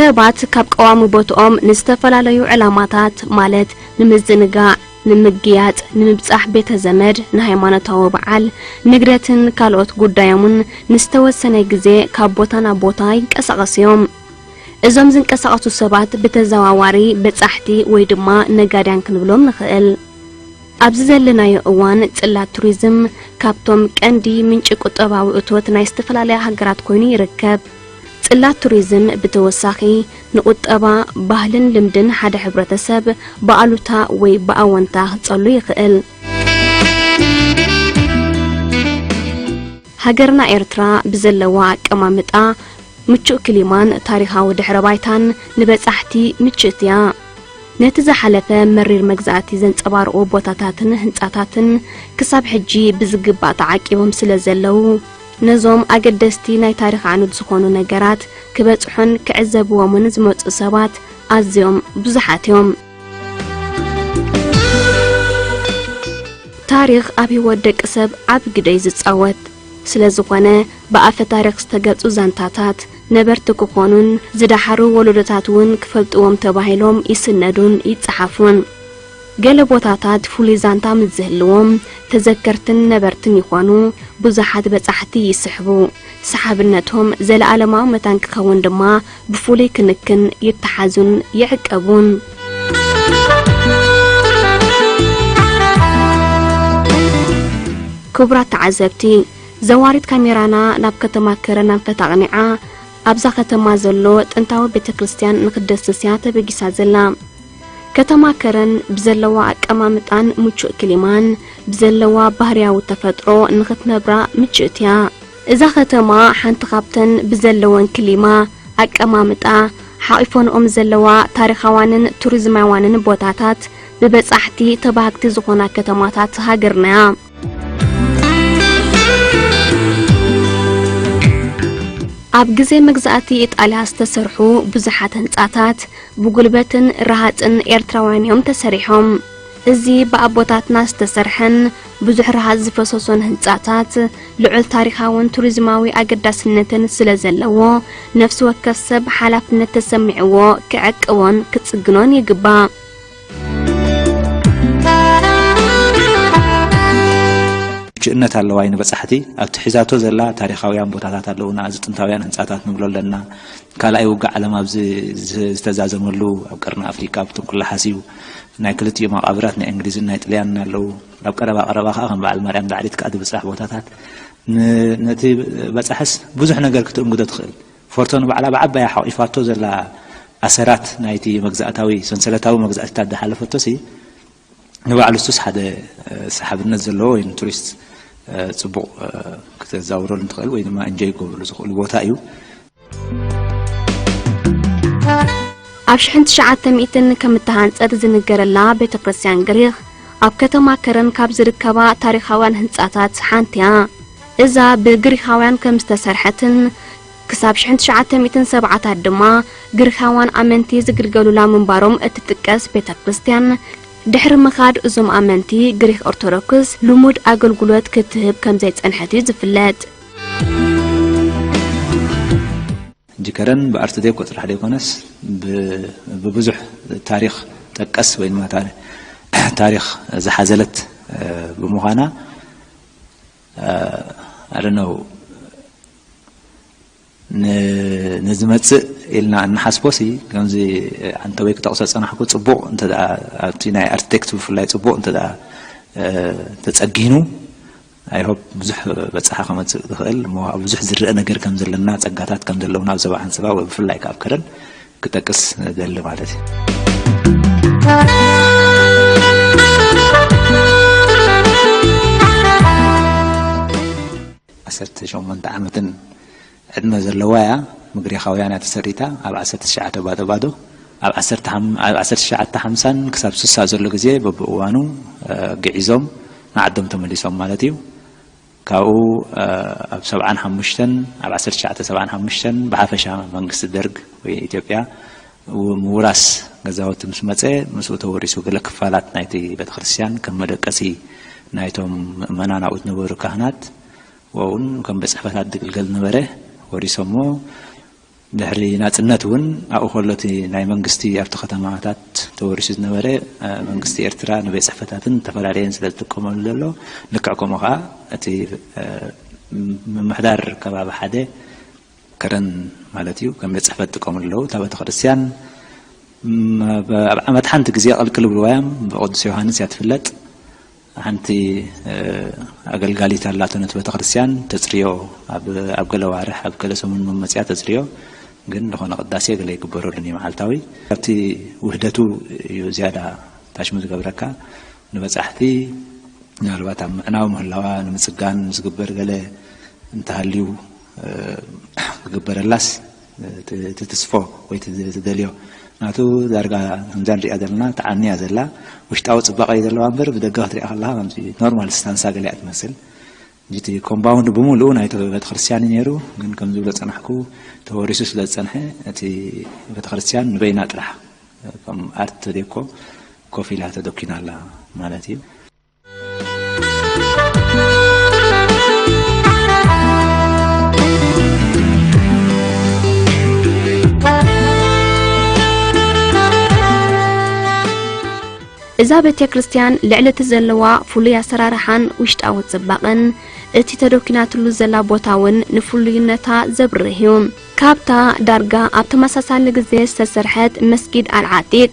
ሰባት ካብ ቀዋሚ ቦትኦም ንዝተፈላለዩ ዕላማታት፣ ማለት ንምዝንጋዕ፣ ንምግያጽ፣ ንምብጻሕ ቤተ ዘመድ፣ ንሃይማኖታዊ በዓል፣ ንግደትን ካልኦት ጉዳዮምን ንዝተወሰነ ግዜ ካብ ቦታ ናብ ቦታ ይንቀሳቐሱ እዮም። እዞም ዝንቀሳቐሱ ሰባት ብተዘዋዋሪ በጻሕቲ ወይ ድማ ነጋድያን ክንብሎም ንኽእል። ኣብዚ ዘለናዮ እዋን ጽላት ቱሪዝም ካብቶም ቀንዲ ምንጪ ቁጠባዊ እቶት ናይ ዝተፈላለያ ሃገራት ኮይኑ ይርከብ። ጽላት ቱሪዝም ብተወሳኺ ንቁጠባ፣ ባህልን ልምድን ሓደ ሕብረተሰብ ብኣሉታ ወይ ብኣወንታ ክጸሉ ይኽእል። ሃገርና ኤርትራ ብዘለዋ ኣቀማምጣ፣ ምቹእ ክሊማን ታሪኻዊ ድሕረ ባይታን ንበጻሕቲ ምችእቲ እያ። ነቲ ዝሓለፈ መሪር መግዛእቲ ዘንጸባርቑ ቦታታትን ህንጻታትን ክሳብ ሕጂ ብዝግባእ ተዓቂቦም ስለ ዘለዉ፣ ነዞም ኣገደስቲ ናይ ታሪኽ ዓኑድ ዝኾኑ ነገራት ክበጽሑን ክዕዘብዎምን ዝመጹ ሰባት ኣዝዮም ብዙሓት እዮም። ታሪኽ ኣብ ህይወት ደቂ ሰብ ዓቢ ግደ እዩ ዝጻወት። ስለ ዝኾነ፣ ብኣፈ ታሪኽ ዝተገልጹ ዛንታታት ነበርቲ ክኾኑን ዝደሓሩ ወለዶታት እውን ክፈልጥዎም ተባሂሎም ይስነዱን ይጸሓፉን። ገለ ቦታታት ፍሉይ ዛንታ ምስ ዝህልዎም፣ ተዘከርትን ነበርትን ይኾኑ፣ ብዙሓት በጻሕቲ ይስሕቡ። ሰሓብነቶም ዘለኣለማዊ መታን ክኸውን ድማ ብፍሉይ ክንክን ይተሓዙን ይዕቀቡን። ክቡራት ተዓዘብቲ፣ ዘዋሪት ካሜራና ናብ ከተማ ከረን ኣንፈት ኣቕኒዓ፣ ኣብዛ ከተማ ዘሎ ጥንታዊ ቤተ ክርስቲያን ንኽትደስስ እያ ተበጊሳ ዘላ። ከተማ ከረን ብዘለዋ ኣቀማምጣን ምቹእ ክሊማን፣ ብዘለዋ ባህርያዊ ተፈጥሮ ንኽትነብራ ምችእቲ እያ። እዛ ከተማ ሓንቲ ካብተን ብዘለወን ክሊማ፣ ኣቀማምጣ፣ ሓቒፈንኦም ዘለዋ ታሪኻዋንን ቱሪዝማዋንን ቦታታት ብበጻሕቲ ተባህግቲ ዝኾና ከተማታት ሃገርና እያ። ኣብ ግዜ መግዛእቲ ኢጣልያ ዝተሰርሑ ብዙሓት ህንጻታት ብጉልበትን ረሃጽን ኤርትራውያን እዮም ተሰሪሖም። እዚ ብኣቦታትና ዝተሰርሐን ብዙሕ ረሃጽ ዝፈሰሶን ህንጻታት ልዑል ታሪኻውን ቱሪዝማዊ ኣገዳስነትን ስለ ዘለዎ፣ ነፍሲ ወከፍ ሰብ ሓላፍነት ተሰሚዕዎ ክዕቅቦን ክጽግኖን ይግባእ። ምቹእነት ኣለዋ እዩ ንበጻሕቲ። ኣብቲ ሒዛቶ ዘላ ታሪኻውያን ቦታታት ኣለዉና፣ እዚ ጥንታውያን ህንጻታት ንብሎ ኣለና። ካልኣይ ውግእ ዓለም ኣብዚ ዝ-፣ ዝተዛዘመሉ ኣብ ቀርኒ ኣፍሪቃ ኣብቶም ኩሉ ሓሲቡ ናይ ክልቲኡ መቓብራት ናይ እንግሊዝን ናይ ጥልያንን ኣለዉ። ኣብ ቀረባ ቀረባ ከኣ ከም በዓል ማርያም ዳዕሊት ከኣ ዝብጻሕ ቦታታት ን-፣ ነቲ በጻሕስ ብዙሕ ነገር ክትእንግዶ ትኽእል። ፎርቶ ንባዕላ ብዓባያ ሓቒፋቶ ዘላ ኣሰራት ናይቲ መግዛእታዊ ሰንሰለታዊ መግዛእትታት ዝሓለፈቶሲ ንባዕሉ እሱስ ሓደ፣ እ፣ ሰሓብነት ዘለዎ ወይ ንቱሪስት፣ እ፣ ጽቡቕ፣ እ፣ ክተዛውረሉ እንትኽእል ወይ ድማ እንጆይ ክገብርሉ ዝኽእሉ ቦታ እዩ። ኣብ ሽሕን ትሽዓተ ሚእትን ከም እተሃንጸት ዝንገረላ ቤተ ክርስቲያን ግሪኽ ኣብ ከተማ ከረን ካብ ዝርከባ ታሪኻውያን ህንጻታት ሓንቲ እያ። እዛ ብግሪኻውያን ከም ዝተሰርሐትን ክሳብ ሽሕን ትሽዓተ ሚእትን ሰብዓታት ድማ ግሪኻውያን ኣመንቲ ዝግልገሉላ ምንባሮም እትጥቀስ ቤተ ክርስቲያን፣ ድሕሪ ምኻድ እዞም ኣመንቲ ግሪኽ ኦርቶዶክስ ልሙድ ኣገልግሎት ክትህብ ከም ዘይጸንሐት እዩ ዝፍለጥ። ሕጂ ከረን ብኣርት ዴኮ ጥራሕ ዘይኮነስ ብ-፣ ብብዙሕ ታሪኽ ጠቀስ ወይ ድማ ታሪ-፣ ታሪኽ ዝሓዘለት፣ እ፣ ብምዃና፣ እ፣ I don't know፣ ን-፣ ንዝመጽእ ኢልና እንሓስቦሲ፣ ከምዚ ዓንተወይ ክጠቕሶ ዝጸናሕኩ ጽቡቕ እንተ ደኣ ኣብቲ ናይ ኣርክቴክት ብፍላይ ጽቡቕ እንተ ደኣ፣ እ፣ ተጸጊኑ፣ I hope ብዙሕ በጻሒ ከመጽእ ዝኽእል እሞ ኣብ ብዙሕ ዝረአ ነገር ከም ዘለና፣ ጸጋታት ከም ዘለውና ኣብ ዞባ ዓንሰባ ወይ ብፍላይ ከኣ ኣብ ከረን ክጠቅስ እደሊ ማለት እዩ። ዓሰርተ ሸሞንተ ዓመትን ዕድመ ዘለዋ እያ። ብግሪኻውያን እያ ተሰሪታ። ኣብ ዓሰርተ ትሽዓተ ባዶ ባዶ፣ ኣብ ዓሰርተ ሓም-፣ ኣብ ዓሰርተ ትሽዓተ ሓምሳን ክሳብ ስሳ ዘሎ ግዜ በብእዋኑ፣ እ፣ ግዒዞም ንዓዶም ተመሊሶም ማለት እዩ። ካብኡ፣ እ፣ ኣብ ሰብዓን ሓሙሽተን፣ ኣብ ዓሰርተ ትሽዓተ ሰብዓን ሓሙሽተን ብሓፈሻ መንግስቲ ደርግ ወይ ኢትዮጵያ ው-፣ ምውራስ ገዛውቲ ምስ መጸ፣ ምስኡ ተወሪሱ ገለ ክፋላት ናይቲ ቤተክርስትያን ከም መደቀሲ ናይቶም ምእመናን ኣብኡ ዝነበሩ ካህናት፣ ወውን ከም ቤት ጽሕፈታት ዝግልገል ነበረ፣ ወሪሶሞ። ድሕሪ ናጽነት እውን ኣብኡ ከሎ እቲ ናይ መንግስቲ ኣብቲ ከተማታት ተወሪሱ ዝነበረ፣ እ፣ መንግስቲ ኤርትራ ንቤት ጽሕፈታትን ዝተፈላለየን ስለ ዝጥቀመሉ ዘሎ፣ ልክዕ ከምኡ ከኣ እቲ፣ እ፣ ምምሕዳር ከባቢ ሓደ ከረን ማለት እዩ፣ ከም ቤት ጽሕፈት ዝጥቀመሉ ኣለዉ። እታ ቤተክርስትያን፣ ም፣ ብ-፣ ኣብ ዓመት ሓንቲ ግዜ ቅልቅል ይብልዋ እዮም፣ ብቅዱስ ዮሃንስ እያ ትፍለጥ። ሓንቲ፣ እ፣ ኣገልጋሊት ኣላቶ ነቲ ቤተክርስትያን ተጽርዮ፣ ኣብ፣ ኣብ ገለ ዋርሕ፣ ኣብ ገለ ሰሙን መመጽያ ተጽርዮ፣ ግን ዝኾነ ቅዳሴ ገለ ይግበረሉን እዩ መዓልታዊ። ኣብቲ ውህደቱ እዩ ዝያዳ ታሽሙ ዝገብረካ። ንበጻሕቲ ምናልባት ኣብ ምዕናው ምህላዋ ንምጽጋን ዝግበር ገለ እንተሃልዩ፣ እ፣ ክግበረላስ፣ እ፣ ት-፣ ትትስፎ ወይ ት-፣ ትደልዮ። ናቱ ዳርጋ ከምዛ ንሪኣ ዘለና ተዓንያ ዘላ፣ ውሽጣዊ ጽባቐ እዩ ዘለዋ እምበር፣ ብደገ ክትሪኣ ከለኻ ከምዚ ኖርማል ስታንሳ ገሊኣ ትመስል። እቲ ኮምፓውንድ ብምሉኡ ናይቲ ቤተክርስትያን እዩ ነይሩ፣ ግን ከም ዝብሎ ጸናሕኩ፣ ተወሪሱ ስለ ዝጸንሐ፣ እቲ ቤተክርስትያን ንበይና ጥራሕ ከም ኣርት ዴኮ ኮፍ ኢላ ተደኪና ኣላ ማለት እዩ። እዛ ቤተ ክርስቲያን ልዕሊ እቲ ዘለዋ ፍሉይ ኣሰራርሓን ውሽጣዊ ጽባቐን፣ እቲ ተደኲናትሉ ዘላ ቦታ እውን ንፍሉይነታ ዘብርህ እዩ። ካብታ ዳርጋ ኣብ ተመሳሳሊ ግዜ ዝተሰርሐት መስጊድ ኣልዓቲቅ፣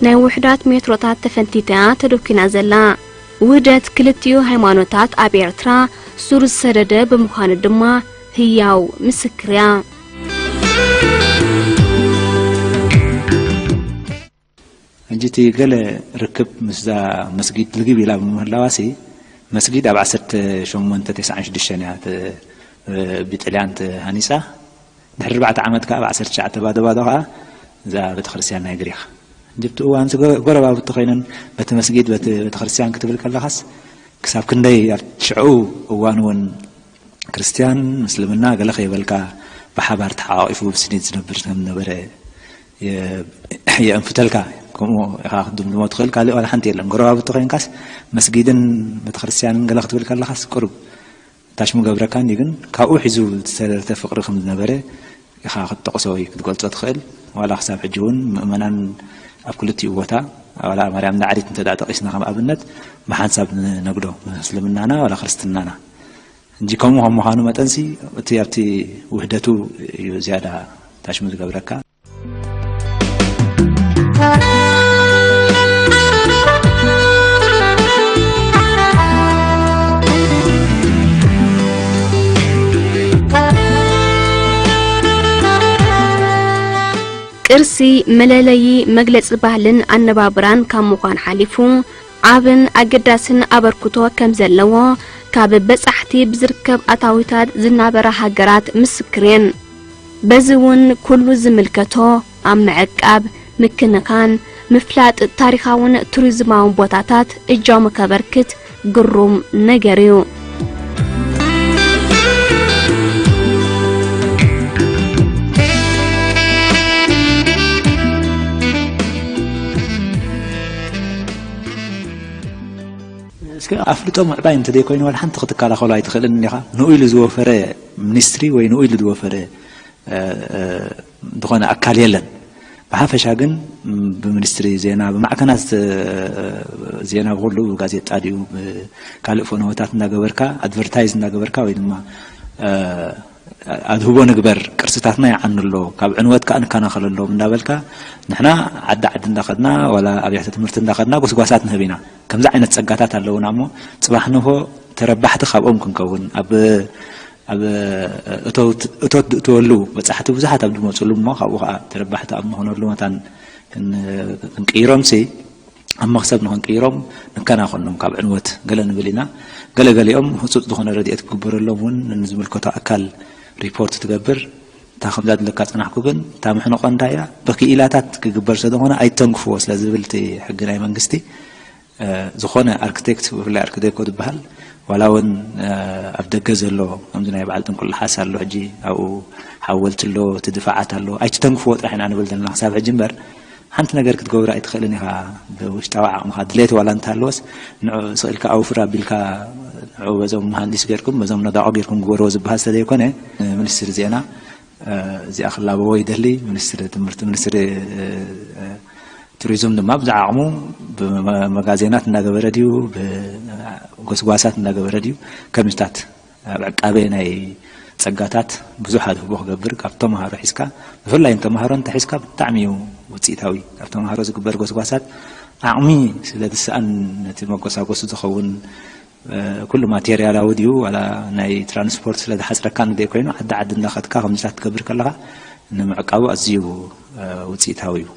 ናይ ውሑዳት ሜትሮታት ተፈንቲታ እያ ተደኲና ዘላ። ውህደት ክልቲኡ ሃይማኖታት ኣብ ኤርትራ ሱር ዝሰደደ ብምዃኑ ድማ ህያው ምስክር እያ። ሕጂ እቲ ገለ ርክብ ምስዛ መስጊድ ልግብ ኢላ ብምህላዋሲ፣ መስጊድ ኣብ ዓሰርተ ሸሞንተ ተስዓን ሽዱሽተን እያ ተ-፣ ብጥልያን ተሃኒጻ። ድሕሪ ኣርባዕተ ዓመት ከኣ፣ ኣብ ዓሰርተ ትሽዓተ ባዶ ባዶ ከኣ፣ እዛ ቤተክርስትያን ናይ ግሪኽ። ሕጂ ኣብቲ እዋን እዚ ጎ-፣ ጎረባብቲ ኮይነን፣ በቲ መስጊድ፣ በቲ ቤተክርስትያን ክትብል ከለኻስ፣ ክሳብ ክንደይ ኣብ ሽዑ እዋን እውን ክርስትያን፣ ምስልምና ገለ ከይበልካ ብሓባር ተሓቋቒፉ ብስኒት ዝነብር ከም ዝነበረ የ-፣ የእንፍተልካ። ከምኡ ኢኻ ክትድምድሞ ትኽእል። ካልእ ዋላ ሓንቲ የለን። ጎረባብቲ ኮይንካስ መስጊድን ቤተክርስትያንን ገለ ክትብል ከለኻስ ቁሩብ ታሽሙ ገብረካን እዩ፣ ግን ካብኡ ሒዙ ዝተሰረተ ፍቕሪ ከም ዝነበረ ኢኻ ክትጠቕሶ ወይ ክትገልጾ ትኽእል። ዋላ ክሳብ ሕጂ እውን ምእመናን ኣብ ክልቲኡ ቦታ፣ ዋላ ማርያም ዳዕሪት እንተ ደኣ ጠቒስና ከም ኣብነት፣ ብሓንሳብ ንነግዶ፣ እስልምናና ዋላ ክርስትናና። እንጂ ከምኡ ከም ምዃኑ መጠንሲ፣ እቲ ኣብቲ ውህደቱ እዩ ዝያዳ ታሽሙ ዝገብረካ። ቅርሲ መለለዪ መግለጺ ባህልን ኣነባብራን ካብ ምዃን ሓሊፉ፣ ዓብን ኣገዳስን ኣበርክቶ ከም ዘለዎ ካብ በጻሕቲ ብዝርከብ ኣታዊታት ዝናበራ ሃገራት ምስክር እየን። በዚ እውን ኩሉ ዝምልከቶ ኣብ ምዕቃብ፣ ምክንኻን፣ ምፍላጥ ታሪኻውን ቱሪዝማውን ቦታታት እጃሙ ከበርክት ግሩም ነገር እዩ። እስከ ኣፍልጦ ምዕባይ እንተዘይኮይኑ ዋላ ሓንቲ ክትከላኸሎ ኣይትኽእልን ኢኻ። ንኡ ኢሉ ዝወፈረ ሚኒስትሪ ወይ ንኡ ኢሉ ዝወፈረ፣ እ፣ እ፣ ዝኾነ ኣካል የለን። ብሓፈሻ ግን፣ ም፣ ብሚኒስትሪ ዜና፣ ብማዕከናት፣ እ፣ ዜና ብኹሉ፣ ብጋዜጣ ድዩ፣ ብካልእ ፍኖታት እናገበርካ፣ ኣድቨርታይዝ እናገበርካ ወይ ድማ፣ እ፣ ኣድህቦ ንግበር፣ ቅርስታትና ይዓኑ ኣሎ፣ ካብ ዕንወት ከኣ ንከናኸለሎም እንዳበልካ፣ ንሕና ዓዲ ዓዲ እንዳኸድና፣ ዋላ ኣብያተ ትምህርቲ እንዳኸድና ጎስጓሳት ንህብ ኢና። ከምዚ ዓይነት ጸጋታት ኣለዉና እሞ፣ ጽባሕ ንግሆ ተረባሕቲ ካብኦም ክንከውን፣ ኣብ፣ ኣብ እቶት፣ እቶት ዝእትወሉ በጻሕቲ ብዙሓት ኣብ ዝመጹሉ እሞ፣ ካብኡ ከኣ ተረባሕቲ ኣብ ንኾነሉ መታን ክን-፣ ክንቅይሮምሲ፣ ኣብ መኽሰብ ንኽንቅይሮም ንከናኸኖም፣ ካብ ዕንወት ገለ ንብል ኢና። ገለ ገሊኦም ህጹጽ ዝኾነ ረድኤት ክግበረሎም እውን ንዝምልከቶ ኣካል ሪፖርት ትገብር። እታ ከምዛ ድለካ ጸናሕኩ ግን፣ እታ ምሕንቆ እንታይ እያ? ብክኢላታት ክግበር ስለ ዝኾነ ኣይተንክፍዎ ስለ ዝብል እቲ ሕጊ ናይ መንግስቲ፣ እ፣ ዝኾነ ኣርክቴክት፣ ብፍላይ ኣርክቴክቶ ዝበሃል፣ ዋላ እውን፣ እ፣ ኣብ ደገ ዘሎ፣ ከምዚ ናይ በዓል ጥንቁልሓስ ኣሎ፣ ሕጂ ኣብኡ ሓወልቲ ኣሎ፣ እቲ ድፋዓት ኣሎ፣ ኣይትተንክፍዎ ጥራሕ ኢና ንብል ዘለና ክሳብ ሕጂ እምበር፣ ሓንቲ ነገር ክትገብሮ ኣይትኽእልን ኢኻ። ብውሽጣዊ ዓቕምኻ ድሌት ዋላ እንተሃለወስ፣ ንዑ ስቕ ኢልካ ኣውፍር ኣቢልካ፣ ንዑ በዞም መሃንዲስ ጌርኩም፣ በዞም ነዳቑ ጌርኩም ግበርዎ ዝበሃል ስለ ዘይኮነ፣ ሚኒስትሪ ዜና እዚኣ ክላበዎ ይደሊ። ሚኒስትሪ ትምህርቲ፣ ሚኒስትሪ ቱሪዝም ድማ ብዛ ዓቕሙ ብመጋዜናት እናገበረ ድዩ፣ ብጎስጓሳት እናገበረ ድዩ፣ ከምዚታት ኣብ ዕቃበ ናይ ጸጋታት ብዙሕ ኣድህቦ ክገብር፣ ካብ ተምሃሮ ሒዝካ፣ ብፍላይ ንተምሃሮ እንተሒዝካ ብጣዕሚ እዩ ውፅኢታዊ። ካብ ተምሃሮ ዝግበር ጎስጓሳት ዓቕሚ ስለ ዝሰኣን፣ ነቲ መጎሳጎሲ ዝኸውን ኩሉ ማቴርያላዊ ድዩ ዋላ ናይ ትራንስፖርት ስለ ዝሓፅረካ ንደይ ኮይኑ፣ ዓዲ ዓዲ እናኸድካ ከምዚታት ትገብር ከለኻ ንምዕቃቡ ኣዝዩ ውፅኢታዊ እዩ።